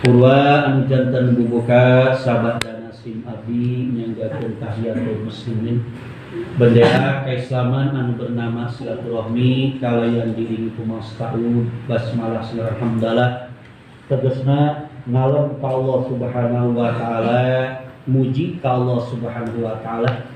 Purwa anu janten bubuka sabadana sim abdi nyanggakeun tahiyatul muslimin bendera keislaman anu bernama silaturahmi kalayan diiringi ku mastaud basmalah alhamdulillah tegasna ngalem ka Allah Subhanahu wa taala muji ka Allah Subhanahu wa taala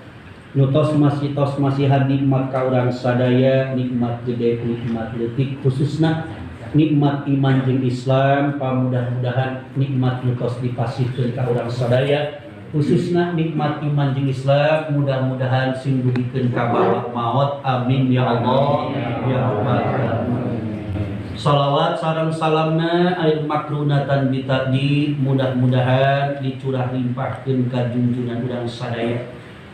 nu tos masih tos masihan nikmat ka urang sadaya nikmat gede nikmat leutik khususna nikmat iman jeung Islam pamudah-mudahan nikmat nu tos dipasihkeun ka urang sadaya khususna nikmat iman jeung Islam mudah-mudahan sing dugikeun ka bawa maot amin ya Allah ya rabbal alamin. Salawat sareng salamna air makrunatan bitadi mudah-mudahan dicurah limpahkeun ka junjungan urang sadaya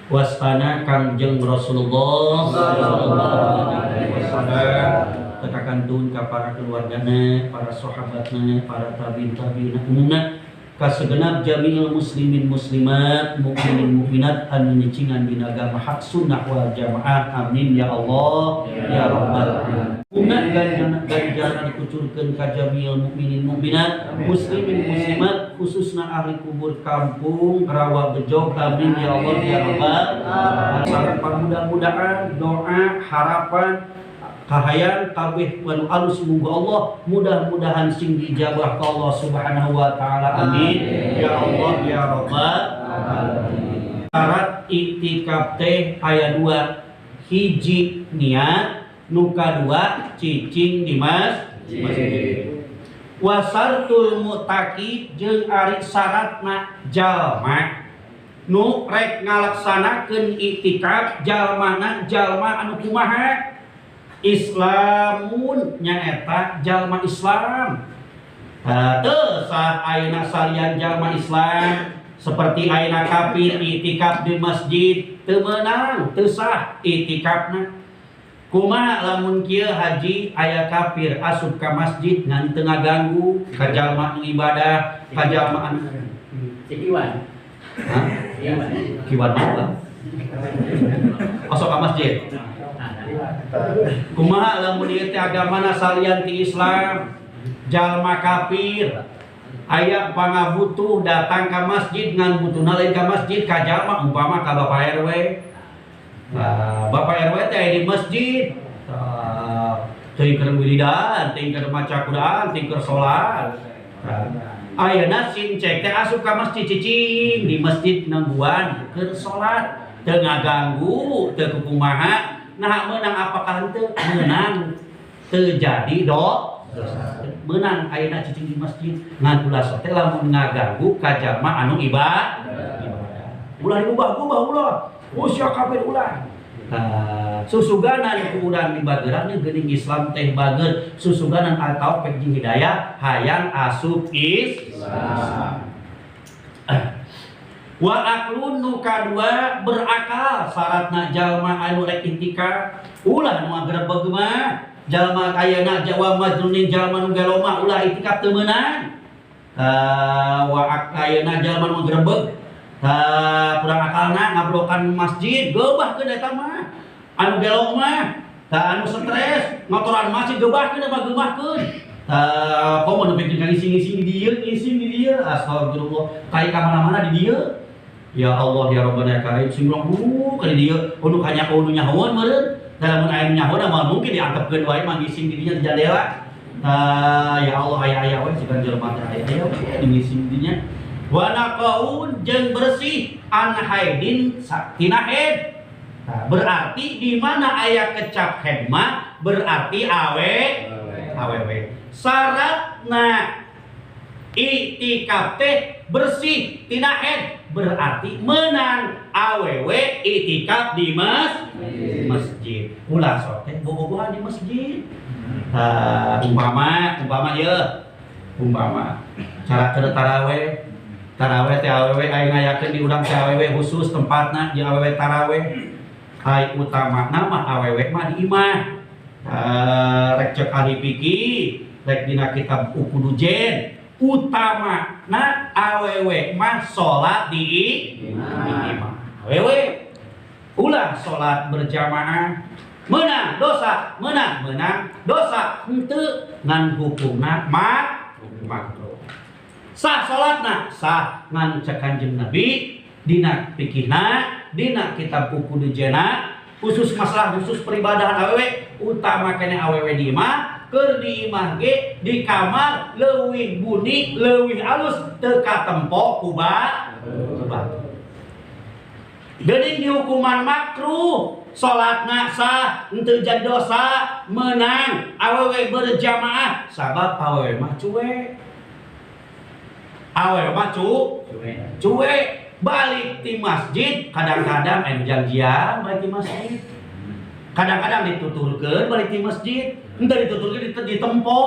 wastana Kangjeng Rasulullah sallallahu alaihi wasallam tekakan tun ka para keluargana, para sahabatna, para tabi'in tabi'in umumna ka segenap jami'il muslimin muslimat, mukminin mukminat anu nyicingan dina agama hak sunnah wal jamaah amin ya Allah ya rabbal alamin. Umna ganjaran dikucurkeun ka jami'il mukminin mukminat, muslimin muslimat khususna ahli kubur kampung Rawa Bejog amin ya Allah ya rabbal alamin. Sareng mudah-mudahan doa harapan kahayang kabeh anu alus muga Allah mudah-mudahan sing dijabah ka Allah Subhanahu wa taala amin ya Allah ya rabbal alamin. Syarat iktikaf teh aya dua, hiji niat nu kadua cicing di masjid. Wasartul mu'takif jeung ari syaratna jalma nu rek ngalaksanakeun iktikaf jalmana jalma anu kumaha Islamun nyaeta jalma Islam. Teu sah ayeuna salian jalma Islam seperti ayeuna kafir iktikaf di masjid teu meunang teu sah iktikafna. Kumaha lamun kieu haji aya kafir asup ka masjid ngan teu ngaganggu ka jalma nu ibadah ka jalma anu Kiwan. Hah? Kiwan mah osok ka masjid. Kumaha lamun ieu teh agamana salian ti Islam jalma kafir aya pangabutuh datang ka masjid ngan butuhna lain ka masjid ka jalma umpama ka Bapak RW. Nah, Bapak RW teh aya di masjid teuing keur wiridan, teuing keur maca Quran, teuing keur salat. Ayeuna sincek teh asup ka masjid cicing di masjid nungguan keur salat teu ngaganggu teu kukumaha. Nah menang apakah henteu? Menang teu jadi dosa. Menang ayeuna cicing di masjid ngan ulah sok teh lamun ngaganggu ka jalma anu ibadah. Ulah diubah-ubah ulah. Oh sia kafir ulah. Nah, susuganan ku urang dibageran geuning Islam teh bager susuganan atau pek jeung hidayah hayang asup Islam. Wa aqlun nu kadua berakal syaratna jalma anu rek iktikaf ulah nu ngagrebeg mah jalma ayeuna jawa majnunin jalma nu gelo mah ulah iktikaf teu meunang. Wa ayeuna jalma nu ngagrebeg kurang akalna ngablokan masjid geubahkeun eta mah anu gelo mah tah anu stres ngotoran masjid geubahkeun apa geubahkeun. Komo nu bikin ngising-ngising di dieu ngising di dieu astagfirullah kai ka mana-mana di dieu. Ya Allah ya Rabbana ya Karim sing urang ka di dieu anu kanya anu nyahoan meureun da lamun aya nu nyahoan mah mungkin diantepkeun wae mah ngising di dinya di jandela. Ya Allah aya-aya we sigan jelema teh aya-aya we di ngising di dinya. Wa naqaun jeung bersih an haidin tina haid. Nah, berarti di mana aya kecap haid mah berarti awe awewe. Syaratna iktikaf teh bersih tina haid berarti menang awewe iktikaf di masjid. Ulah sok teh bobogohan di masjid. Umpama umpama ieu umpama cara keur taraweh taraweh teh awewe aya ngayakeun di urang teh awewe khusus tempatna jeung awewe taraweh. Ai utamana mah awewe mah di imah. Rek cek ahli fikih rek dina kitab Ukudujen utama na awewe mah salat di imah. Awewe ulah salat berjamaah menang dosa menang menang dosa henteu ngan hukumna makruh. Sah salatna, sah ngan cek Kanjeng Nabi dina fikihna, dina kitab buku dijena khusus masalah khusus peribadahan awewe utama kene awewe di imah keur di imah ge di kamar leuwih buni leuwih alus teu katempo ku batur. Geuning dihukuman makruh, salatna sah, henteu jadi dosa, menang awewe berjamaah sabab awewe mah cuek. Awewe mah cuek balik di masjid kadang-kadang anu janjian balik di masjid. Kadang-kadang dituturkeun balik di masjid, henteu dituturkeun ditempo.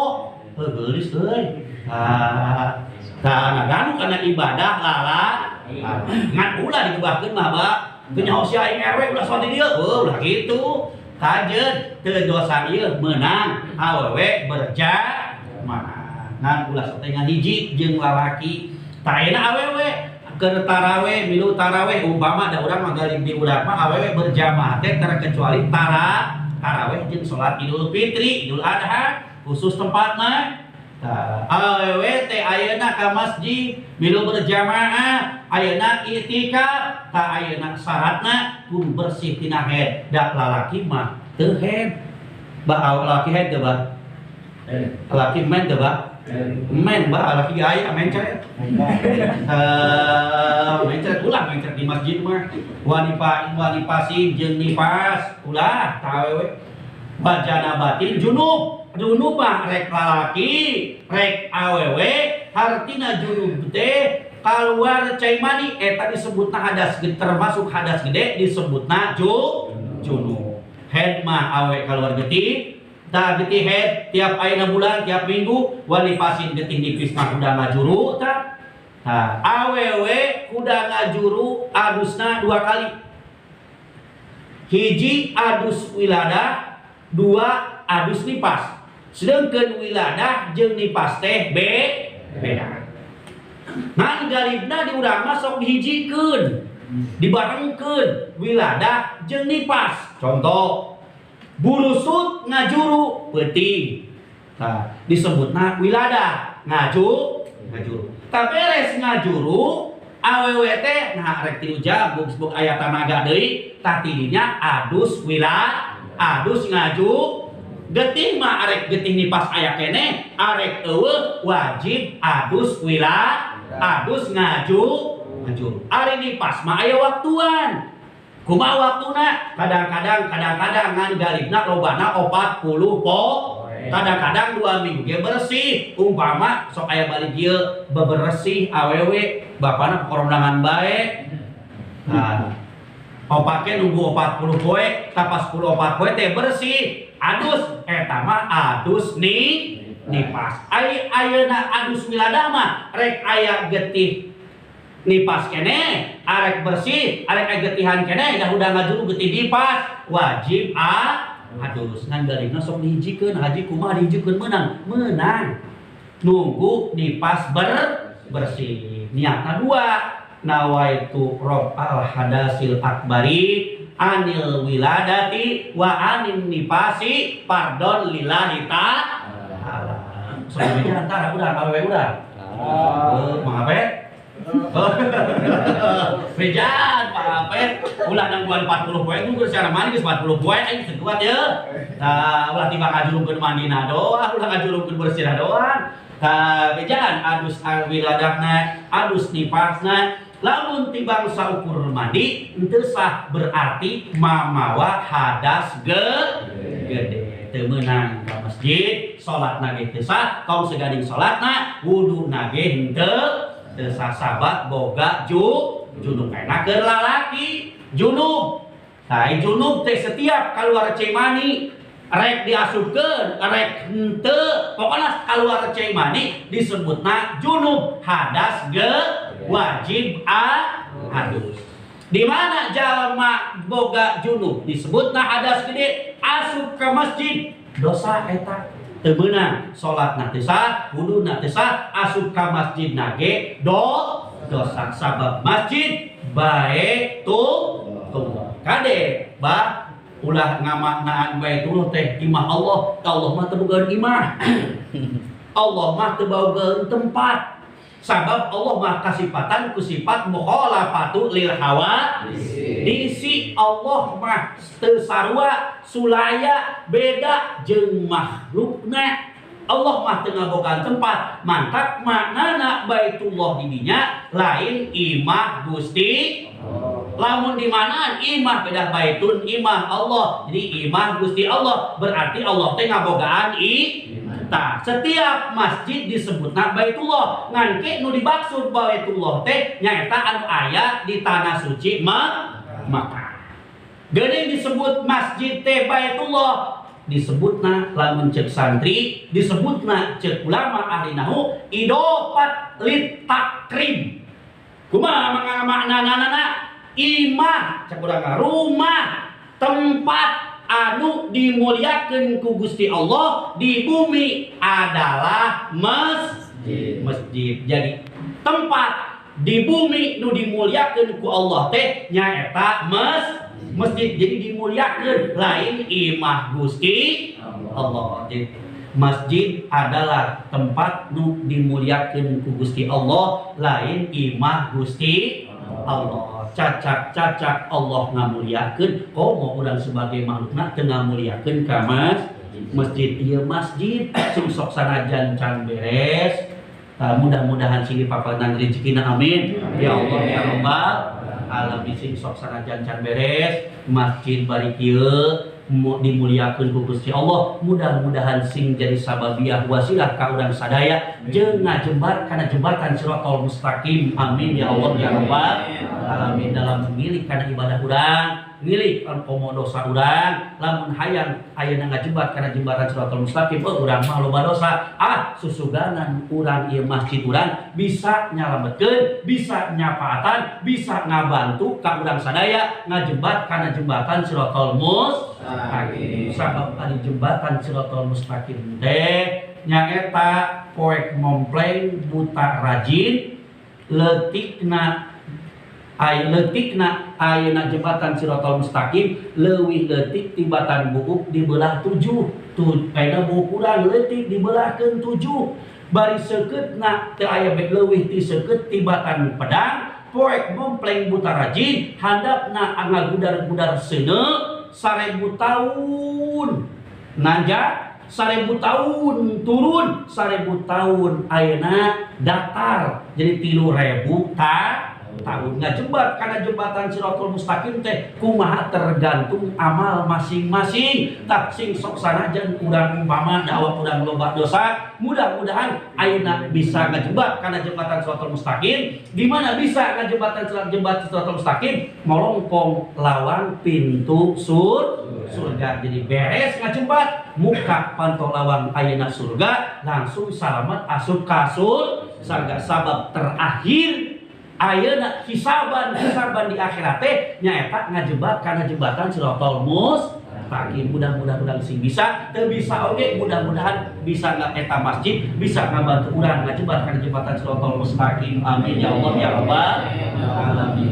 Heuh geulis euy. Tah, tah ngaganggu kana ibadah lala. Ngan ulah digebahkeun mah ba. Teu nyaho sia aing RW ulah salat di dieu. Heuh ulah kitu. Kajeun teu dosa ieu meunang awewe berjamaah. Ngan ulah sok teh ngahiji jeung lalaki. Tah ayeuna awewe keur taraweh milu taraweh umpama da urang mah galih di urang mah awewe berjamaah teh terkecuali taraweh jeung salat Idul Fitri, Idul Adha khusus tempatna. Tah awewe teh ayeuna ka masjid milu berjamaah ayeuna itikaf tah ayeuna syaratna kudu bersih tina haid da lalaki mah teu haid. Bah lalaki haid teu bah? Lalaki men teu bah? Men bah lalaki aya mencret. Mencret ulah mencret di masjid mah. Wanipa wanipasi jeung nifas ulah tah awewe. Bajana batin junub. Junub mah rek lalaki rek awewe hartina junub teh kaluar cai mani eta disebutna hadas gede, termasuk hadas gede disebutna junub. Haid mah awewe kaluar getih tah getih haid tiap ayeuna bulan tiap minggu wanifasin getih nipis mah kuda ngajuru tah. Tah awewe kuda ngajuru adusna 2 kali. Hiji adus wiladah, 2 adus nipas. Sedangkan wiladah jeung nipas teh beda. Ngan galibna di urang mah sok dihijikeun, dibarengkeun wiladah jeung nipas. Contoh burusut ngajuru peuting. Tah disebutna wiladah ngajuru. Tah beres ngajuru awewe teh nah rek 3 jam buk aya tanaga deui tah tidinya adus wiladah adus ngaju getih mah arek getih nipas aya keneh arek eueuh wajib adus wiladah adus ngaju ari nipas mah aya waktuan. Kumaha waktuna? Kadang-kadang ngan galibna lobana 40 po. Kadang-kadang 2 minggu ge bersih. Umpama sok aya balik ieu bebersih awewe bapana korondangan bae. Nah, opake nunggu 40 poe, tapas 10 poe teh bersih. Adus eta mah adus nipas. Ari ayeuna adus wiladah mah rek aya getih nipas kene, arek bersih, arek aya getihan kene, dah udah ngajuru getih nipas, wajib adus. Ngan galihna sok dihijikeun, haji kumaha dihijikeun meunang? Meunang. Nunggu nipas bersih. Niatna 2, nawaitu raf'al hadasil akbari anil wiladati wa anin nifasi pardon lillahi ta'ala. Sebenarnya antara udah awewe udah. Mang Apet? Bejaan Pak Apet, ulah nangguan 40 poe nunggu secara mandi geus 40 poe aing teu kuat ye. Tah ulah tiba ngajurungkeun mandina doang, ulah ngajurungkeun bersihna doang. Tah bejaan adus wiladahna, adus nifasna. Lamun tibang saukur mandi henteu sah berarti mamawa hadas gede. Teu meunang ka masjid, salatna ge teu sah, tong segading salatna, wuduna ge henteu teu sah sabab boga junub. Enak keur lalaki junub. Tah junub teh setiap kaluar cai mani rek diasupkeun, rek henteu, pokona kaluar cai mani disebutna junub, hadas wajib adus. Di mana jalma boga junub disebutna hadas gede, asup ke masjid dosa eta teu meunang, salatna teu sah, wuduna teu sah, asup ka masjid nage dosa sabab masjid bae tu kade bah ulah ngamaknaan baitullah teh imah Allah, Allah mah teu boga imah. Allah mah teu boga tempat. Sabab Allah mah kasipatan ku sifat mukhalafatu lil hawadisi. Allah mah teu sarua, sulaya, beda jeung makhlukna. Allah mah teu ngabogaan tempat, mantak maknana Baitullah di dinya lain imah Gusti. Lamun di manaan imah beda baitun imah Allah. Jadi imah Gusti Allah berarti Allah teh ngabogaan i. Tah, setiap masjid disebutna Baitullah. Ngan ke nu dimaksud Baitullah teh nyaeta anu aya di tanah suci Makkah. Geuning disebut masjid teh Baitullah, disebutna lamun cek santri, disebutna cek ulama ahli nahu idofat lit takrim. Kumaha maknana? Imah cek urang, rumah, tempat anu dimuliakeun ku Gusti Allah di bumi adalah masjid. Masjid. Jadi tempat di bumi nu dimuliakeun ku Allah teh nyaeta masjid. Jadi dimuliakeun lain imah Gusti Allah. Jadi masjid adalah tempat nu dimuliakeun ku Gusti Allah, lain imah Gusti Allah. Cacak-cacak Allah ngamuliakeun, komo urang sebagai makhlukna teu ngamuliakeun ka masjid. Ieu masjid sing sok sanajan can beres. Tah, mudah-mudahan sing dipapanan rezekina, amin. Ya Allah ya Rabbal alamin. Sing sok sanajan can beres masjid bari kieu dimuliakeun ku Gusti Allah, mudah-mudahan sing jadi sababiah wasilah ka urang sadaya jeung ngajembat kana jembatan siratal mustaqim, amin ya Allah ya Rabbal alamin. Dalam memilih kana ibadah urang, milik komo dosa urang, lamun hayang ayeuna ngajembat kana jembatan siratal mustaqim, oh urang mah loba dosa, ah susuganan urang ieu masjid urang bisa nyalametkeun, bisa nyapaatan, bisa ngabantu ka urang sadaya ngajembat kana jembatan siratal mustaqim. Sabab ari jembatan siratal mustaqim teh nyaeta poek mompleng buta rajin leutikna. Ay leutikna ayeuna jembatan siratal mustaqim leuwih leutik tibatan buuk dibelah 7. Tuh ayeuna buuk urang leutik dibelahkeun 7. Bari seukeutna teu aya leuwih ti seukeut tibatan pedang. Poek mompleng buta rajin handapna ngagudar-gudar seuneu 1000 tahun nanjak, 1000 tahun turun, 1000 tahun ayeuna datar. Jadi 3000 tahun ngajebat karena jembatan siratal mustaqim teh kumaha tergantung amal masing-masing. Tak sing sok sanajan urang umpama dakwah urang loba dosa, mudah-mudahan ayeuna bisa ngajebat karena jembatan siratal mustaqim. Di mana bisa ngajembatan jembatan siratal mustaqim? Molongkong lawang pintu surga. Jadi beres ngajembat muka pantau lawang ayeuna surga, langsung salamat asup ka surga. Sabab terakhir ayeuna hisaban hisaban di akhirat teh nyaeta ngajebat kana jembatan siratal mustaqim. Mudah-mudahan urang sing bisa, teu bisa oge mudah-mudahan bisa eta masjid bisa ngabantu urang ngajebat kana jembatan siratal mustaqim, amin ya Allah ya Rabbal alamin.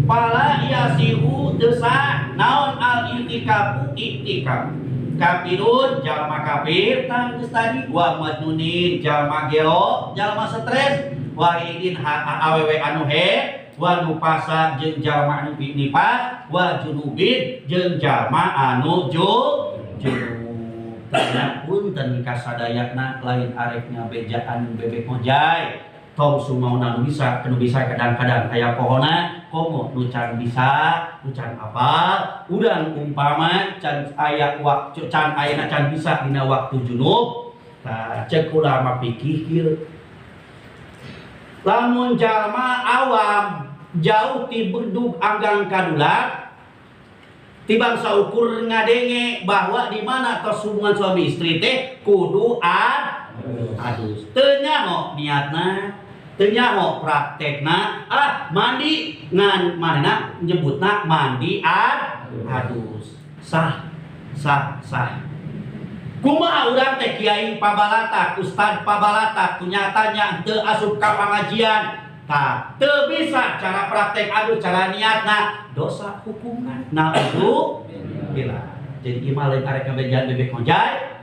Fala yasihu teu sah naon al i'tikafu i'tikaf. Kafirun jalma kafir tang geus tadi, wa majnunin jalma gelo, jalma stres, wahidin awewe anu he, wa nufasa jeung jalma anu nifas, wa junubin jeung jalma anu junub. Tanya punten kasadayana lain arek ngabejaan bebek ngojay. Tong sumauna nu bisa, nu bisa kadang-kadang aya pohona komo nu can bisa, nu can apal. Urang umpama can aya waktu, can ayeuna can bisa dina waktu junub. Tah cek ulama fikih kieu. Lamun jalma awam jauh ti bedug anggang kadulak, tibang saukur ngadenge bahwa di mana tos hubungan suami istri teh kudu adus. Teu nyaho niatna, teu nyaho praktekna, ah mandi ngan manehna nyebutna mandi adus. Sah, sah, sah. Kumaha urang teh kiai pabalatak, ustad pabalatak, nyatanya teu asup ka pangajian. Tah, teu bisa cara praktek adus, cara niatna, dosa hukumna. Naudzubillah. Jadi ieu mah lain arek ngabejaan bebek ngojay.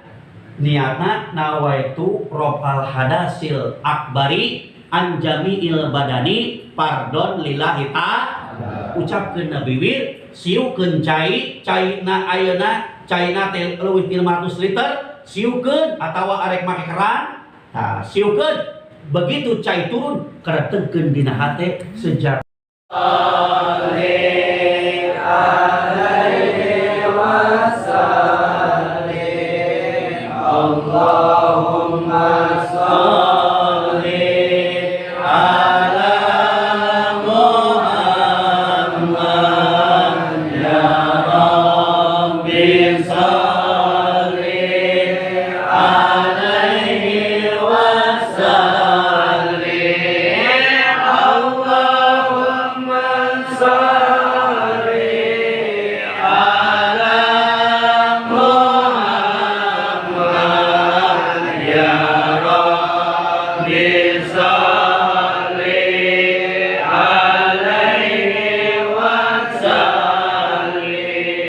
Niatna nawaitu rofal hadasil akbari an jami'il badani pardon lillahi ta'ala. Ucapkeun na biwir, siukeun cai, caina ayeuna caina teh leuwih ti 500 liter, siukeun atawa arek make keran. Tah, siukeun. Begitu cai turun, keretengkeun dina hate sejak alaihi wasallim. Allahumma sholli